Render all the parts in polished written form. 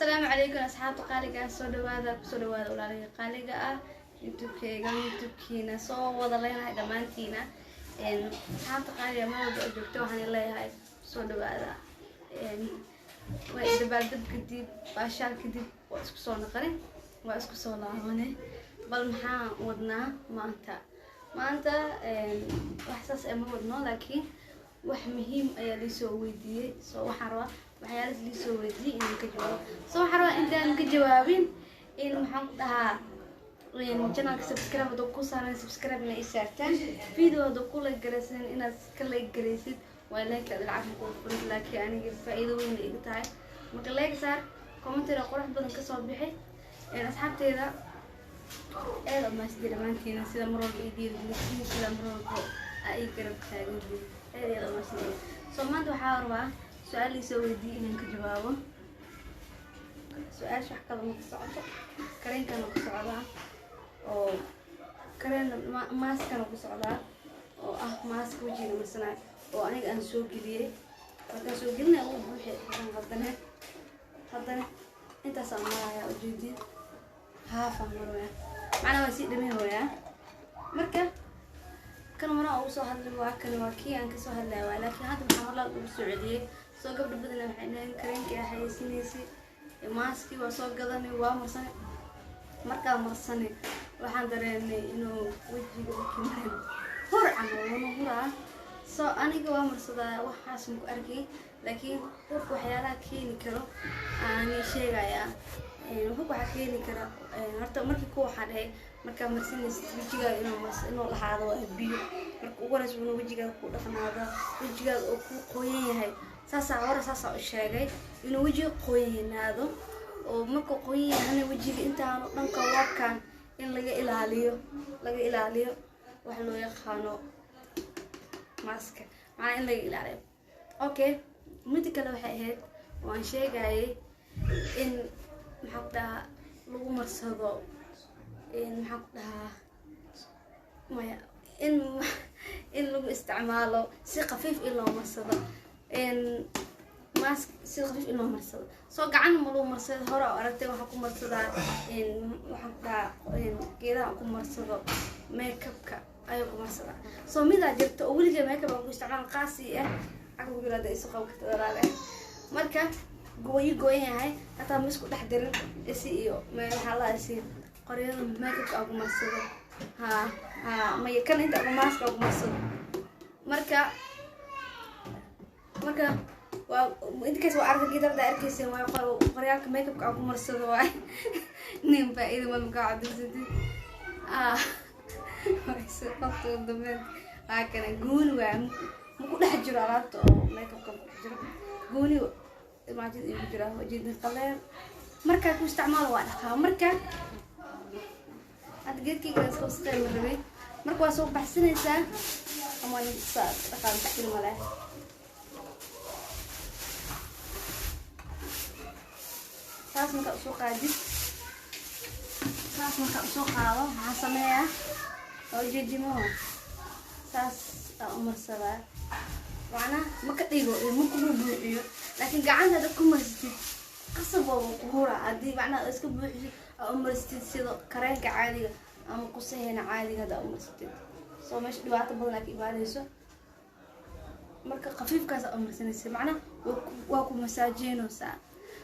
Asalaamu calaykum, asxaabta qaaliga ah. Soo dhawaada, kusoo dhawaada walaaliga qaaliga ah YouTube-keyga, YouTube-kiina soo wada leenahay dhammaantiina. Asxaabta qaaliga meel walba oo joogta, waxaan leeyahay soo dhawaada. Waa dabaaldeb kadib, baashaal kadib, waa isku soo naqani, waa isku soo laabane. Bal maxaa wadnaa maanta? Maanta wax saas ma wadno, laakiin wax muhiim ayaa liisoo weydiiyey. So waxaan rabaa waxyaalaas liisoo weydiiyey inaan ka jawaabo. So waxaan rabaa intaan ka jawaabin in, maxaan ku dhahaa, channelka subscribe hadduu ku saaran, subscribe ina i saartaan. Video hadduu ku like garaysan, inaad ka like garaysid. Waa like lacag ku furid, laakiin aniga faa'iido weyn iga tahay. Marka like saar, commentary qurux badan kasoo bixi. Asxaabteeda aad umaasdi dhammaantiina, sida mar walba i dhiirigelisiin, sida mar walba aa ii garab taagantiin, aad iyo aad umaasdi. So maanta waxaa rabaa su-aal liisoo weydiiyey inaan ka jawaabo. Su-aasha wax kale ma ka socoto, kareenkana ku socdaa oo kareen maaskana ku socdaa, oo ah maaska wejiga marsanayo oo aniga aan soo geliyey. Markaan soo gelinaya uu buuxi, haddana intaasaan marayaa, ujeedin haafaan maraya, macnaa waan sii dhamin hooyaa. Marka kan maraa ugu soo hadlay waa kan, waa kii aan kasoo hadlaya waa, laakiin hadda maxaa marlaad ugu soo celiyey? Soo gabdho badana waxay dhaheen kareenkii aa xayeysiinaysay, maaskii waa soo gadanay, waa marsanay. Markaa marsanay waxaan dareemay inuu wejiga markii maray hur camal wana huraa. So aniga waa marsadaa, waxaas maku arkay, laakiin hurka waxyaalaha keeni karo aani sheegayaa. Hurka waxaa keeni kara horta markii ku waxaa dhahay markaa marsanaysid wejigaaga inuu lahaado waa biyo. Marka ugu horeysa inuu wejigaaga ku dhaqnaado, wejigaaga oo ku qoyan yahay. Saasaa hore saasaa u sheegay inuu wejiga qoyanaado, oo marka qoyan yahana wejiga intaanu dhanka waabkan in laga ilaaliyo wax loo yaqaano maska, macnaa in laga ilaaliyo. Okay, mida kale waxay ahayd waan sheegayay in, maxaa ku dhahaa, lagu marsado, maxaa ku dhahaa, maya, in lagu isticmaalo si khafiif in loo marsado mask, si khafiif in loo marsado. Soo gacan ma lagu marsado. Hore oo aragtay waxaa ku marsadaa, waxaan ku dhahaa, geedaha ku marsado makeupka ayuu ku marsadaa. Soo midaa jirta oo weliga makeup aan ku isticmaal qaasi ah xagga ku jira isu qabo karta walaale. Marka gooyi gooyan yahay, hataa ma isku dhex dirin isi iyo waxaa la isi qoryada makeupka aan ku marsado. Ha ha, maya, kan inta ugu maaska ku marsado. Marka waa intakas, waa arka geed hadda arkaysa, waa qoryaalka makeupka aan ku marsado. Waay nin faa-iida ma makaa cadaysatid. Ah, qofta ugu dambeyn waa kana gooni, waa ma ku dhex jiro alaabta oo makeupka ku dhex jiro, gooni maajid igu jira ujeedin qaleel. Markaa ku isticmaalo waa dhaqaa. Marka hadda geedkayga iska wasaqey ma rabay. Marka waa soo baxsanaysaa ama saa dhaqaa mushkil male. Saas markaa usoo qaadid, saas markaa usoo qaado, maxaa sameeyaa? Waa ujeedimo, saas aa u marsadaa. Macnaha ma ka dhigo, ma kuma buuxiyo, laakiin gacanta hadda ku marsatid qasab waa ku hura. Haddii macnaha iska buuxisid aa u marsatid sida kareenka caadiga ama qusaheena caadiga hadda u marsatid, soo meesha dhibaato badan aa ka imaanayso. Marka khafiifkaas aa u marsanaysa, macnaha waa ku masaajeynaysaa,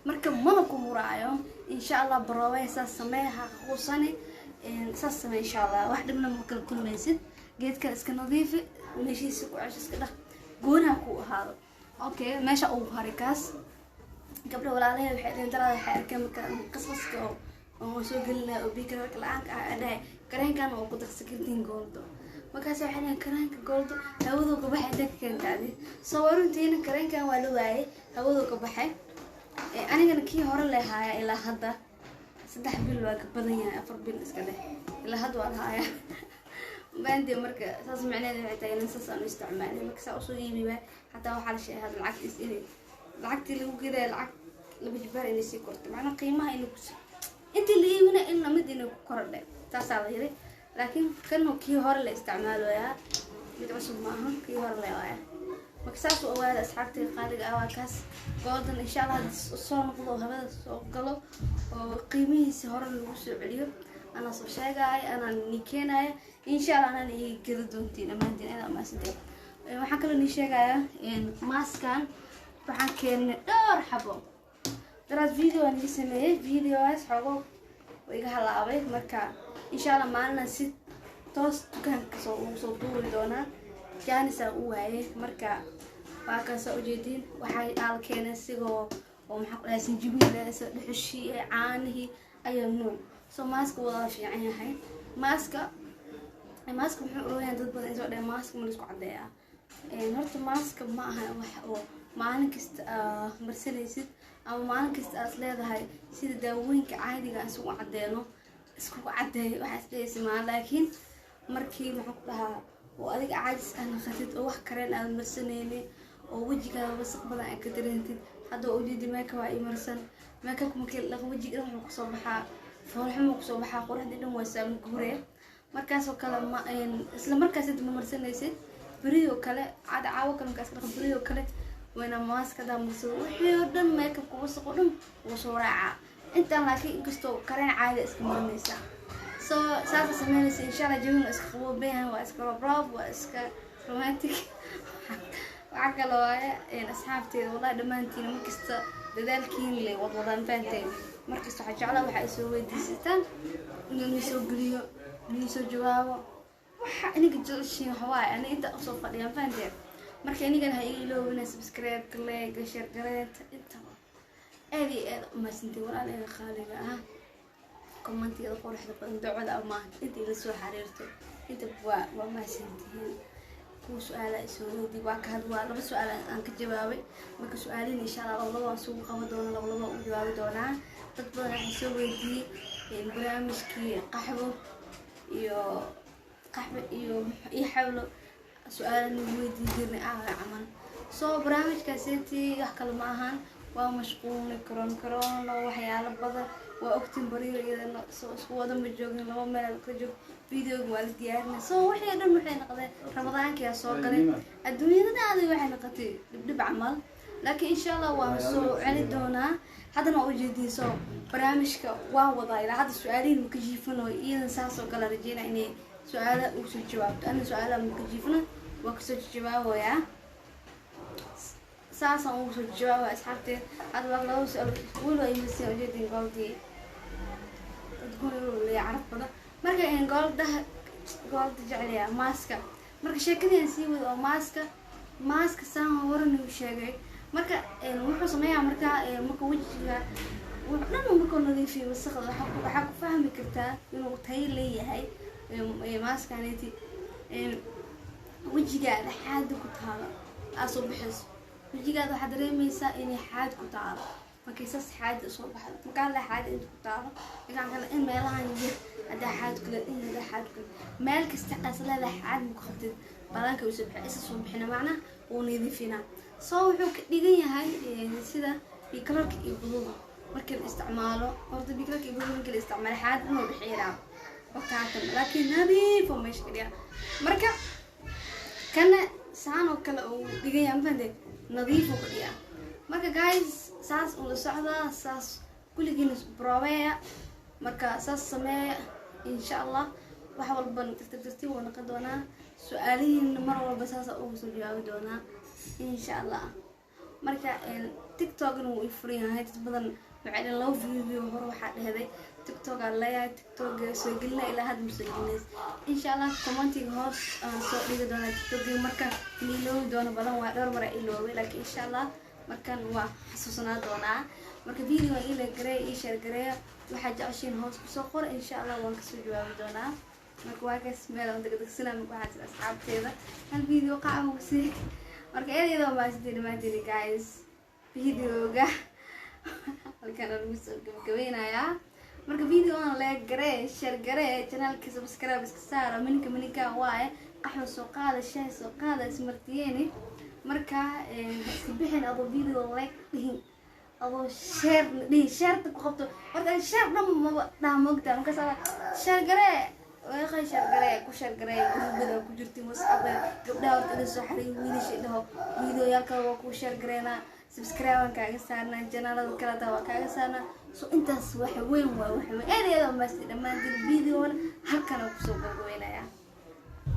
marka mana ku huraayo, insha Allah. Baroobay, saas samee, ha quusani, saas samee, insha Allah wax dhibna ma kala kulmaysid. Geedkan iska nadiifi, meeshiisa ku cesho, iska dhaq, goonaha ku ahaado. Okay, meesha ugu haray kaas. Gabdha walaalahay waxay dhaheen daraada waxay arkeen marka qasqaska oo soo gelinaya oo biyo kareerka la-aanka ah ay dhahay kareenkan oo ku darsa kartiin gooldo. Markaas waxay dhaheen kareenka gooldo hawaduu ka baxay, inta ka keentaadi. Soo waa runtiina, kareenkan waa la waayay, hawaduu ka baxay. Anigana kii hore le haaya ilaa hadda 3 bil waa ka badan yahay, 4 bil iska dheh, ilaa hadda waa la haaya maante. Marka saas macnaheedu waxay tahay inaan saas aan u isticmaalay. Marka saa usoo iibi waay, xataa waxaa la sheegay hadda lacagtiis inay lacagtii lagu gedaya lacag laba jibaar inay sii kortay, macnaa qiimaha inay kus intii la iibina in lamid inay ku korodhay, saasaa la yiri. Laakiin kan kii hore la isticmaaloyaa, mid cusub ma aha, kii hore le waaya. Marka saas u ogaada, asxaabtay qaaliga ah. Waa kaas golden. Insha Allah haddii soo noqdo oo hawada soo galo oo qiimihiisi hore lagu soo celiyo, anaa soo sheegaayo, anaa nii keenaya insha Allah, anaan ii gada doontiin dhammaantiin. Aad umahadsantiin. Waxaan kaloo nii sheegayaa, maaskan waxaan keenay dhowr xabo. Daraas video aan iga sameeyey, videogaas xoogo waa iga halaabay. Marka insha Allah maalina si toos dukaanka soo ugu soo duuri doonaa, jaanisaa u waayay. Marka waa kaasa ujeediin, waxaa aal keenay sigoo oo maxaa ku dhahay, sinjibiil eh, dhuxushii, caanihii ayaa nuuc. So maaska wada fiican yahay. Maaska muxuu ogayaa? Dad badan isoo dheh, maaska ma laisku caddeeyaa? Horta maaska ma aha wax oo maalin kasta aa marsanaysid ama maalin kasta aad leedahay sida daawooyinka caadiga aan isugu caddeeno, iskugu caddeeyo waxaa isdhehaysa maa. Laakiin markii, maxaa ku dhahaa, oo adiga caajis ah naqatid oo wax kareen aad marsanaynin oo wejigaada wasaq badan aad ka dareentid. Hadda waa ujeedi, makeup waa ii marsan. Makeupka markii la dhaqo, wejiga dhan wuxuu kusoo baxaa foolxumo kusoo baxaa, quruxdii dhan waa saamu guuree. Markaasoo kale ma isla markaas ma marsanaysid, beridoo kale cad caawo kale markaas ka dhaqo, beridoo kale wayna maaska hadaa marsado, wixii oo dhan makeupka wasaq oo dhan wuu soo raacaa intaan. Laakiin inkastoo kareen caadi iska marinaysaa, so saasa sameynaysa. Insha Allah jawiga waa iska qaboobayahan, waa iska roob roob, waa iska romantic. Waxaa kale waaye, asxaabteeda, wallahi dhammaantiin markasta dadaalkiin le wadwadaan, fahanteen. Markasta waxaa jeclaa waxaa ay soo weydiisataan inuu nii soo geliyo, nii soo jawaabo. Waxa iniga jeceshiin waxa waaye ani inta usoo fadhiyaan, fahanteen. Marka inigana ha iga iloobina subscribe, like, share gareenta intaba. Aad iyo aad umahadsantiin, walaaleeda qaaliga ah. Commentiyada quruxda badan, ducada ama inta ila soo xiriirto, inta waa mahadsantihiin. Kuwa su-aala isoo weydii, waa ka had, waa laba su-aal aan ka jawaabay. Marka su-aalihin insha Allah laba laba aan isugu qaban doona, laba laba u jawaabi doonaa. Dad badan waxay soo weydiiyey barnaamijkii qaxwo iyo qaxwo iyo xawlo, su-aala nagu weydiin jirnay ah camal. So barnaamijkaaseetii wax kale ma ahan, waa mashquulnay, karoon karoono, waxyaalo badan waa ogtiin. Bariiro iyadana soo isku wada ma joogin, laba meel ka joog, videoga waa la diyaarinay. So wixii o dhan waxay noqdeen, ramadaankiyaa soo galay, adduunyadana adig waxay noqotay dhibdhib camal. Laakiin insha Allah waan soo celi doonaa. Haddana waa ujeediin, so barnaamijka waan wadaa ilaa hadda. Su-aalihiin maka jiifano, iyadan saas oo kale rajeynaa inay su-aala ugu soo jawaabto. Ana su-aalaha maka jiifano, waa kasoo jawaabayaa, saasaan ugu soo jawaabaya asxaabteed. Hadda waa laba su-aal weli waa imaseen, ujeedin goldii udgoon leeyahay, caraf badan. Marka goldaha golda jeceliyaa maaska. Marka sheekadii sii wada oo maaska saan horan uu sheegay. Marka wuxuu sameeyaa, marka wejiga wuxuu dhan markuu nadiifiyo wasaqda, waxaa ku fahmi kartaa inuu tayo leeyahay maaskaneti. Wejigaada xaada ku taalo aa soo baxayso, wejigaada waxaa dareemaysaa inay xaad ku taalo. Markay saas xaadi usoo baxdo, markaa la xaadi inta ku taalo, dhinaca kale in meelahan yar haddaa xaad kule, in haddaa xaad kule, meel kasta aas leedahay xaad ma ku qabtid, balaanka usoo bixi, isa soo bixina, macnaha wuu nadiifinaa. So wuxuu ka dhigan yahay sida bikalarka iyo bududa markii la isticmaalo. Horta bikalarka iyo bududa markii la isticmaalo, xaad inuu bixiyaa wataatan, laakiin nadiif oo meesha ka dhigaa. Marka kana saan oo kale uu dhigan yahay, mafahantay, nadiif uu ka dhigaa. Marka guys, saas ula socdaa, saas kulligiina brobeya. Marka saas sameeya, insha Allah wax walban tartiib tartiib wuu noqon doonaa. Su-aalihiina mar walba saasa ugu soo jawaabi doonaa insha Allah. Marka TikTokna wuu ii furan yahay. Dad badan waxay dhaheen laba video hore waxaa dhehday TikTok aan leeyahay, TikTok soo gelina, ilaa hadda ma soo gelinays. Insha Allah commentiga hoos aan soo dhigi doonaa TikTok. Marka ma iloobi doono, badan waa dhowr mar iloobay, laakiin insha Allah markan waa xasuusanaa doonaa. Marka video ii like gareeya, ii share gareeya, waxaa jeceshiin hoos kusoo qora, insha Allah waan kasoo jawaabi doonaa. Marka waa kaas, meel aan degdegsanaa. Marka waxaa jira asxaabteeda hal video qaca sii. Marka eedeeda waa mahadsantiin dhammaantiin guys. Videoga halkan lagu soo gabagabeynayaa. Marka videogan like garee, share garee, channelka subscribe iska saara. Maninka maninka waaye, qaxwo soo qaada, shaah soo qaada, ismartiyeeni. Marka iska bixin adoo video like dhihin, adoo share dhihin, shareta ku qabto. Horta share dhan maba dhaha, moogtaa? Markaas share garee. Way share gareeya, ku share gareeya groupada ku jirtiin WhatsApp. Gabdhaha horta ila soo xariir, wiilasha dhaho videoyaalka waa ku share gareynaa, subscribe aan kaaga saarnaa, channelada kale waa kaaga saarnaa. So intaas wax weyn waa, wax weyn. Aad iyo aad umaasti dhammaantiin. Videona halkan aan kusoo gabagabeynaya.